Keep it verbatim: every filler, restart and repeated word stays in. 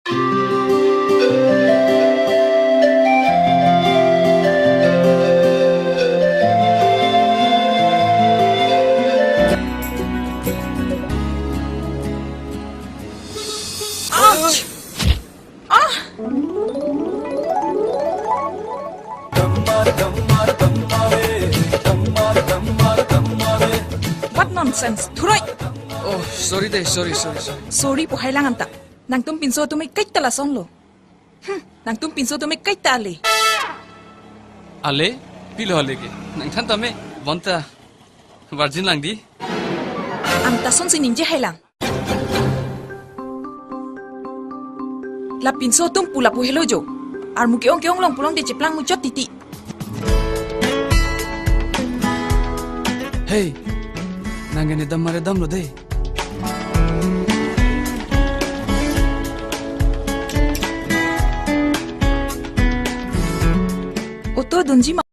Ouch! Ah! What nonsense! Thuroi! Oh, sorry dei, sorry, sorry, sorry. Sorry pu hai lang anta. Nangtum pinso atum kaita lasonlo. Hmm, nangtum pinso atum kaita ale. Ale? Pilo ale ke? Nangthan tame, bonta virgin lang dei. Anta sonsi ningje hai lang. La pinso atum pu lapu helo jo. Armu ke-ong ke-ong long pulote cheplang muchot titi. Hey, nang gene dam mare damlo dei. Auto dunji ma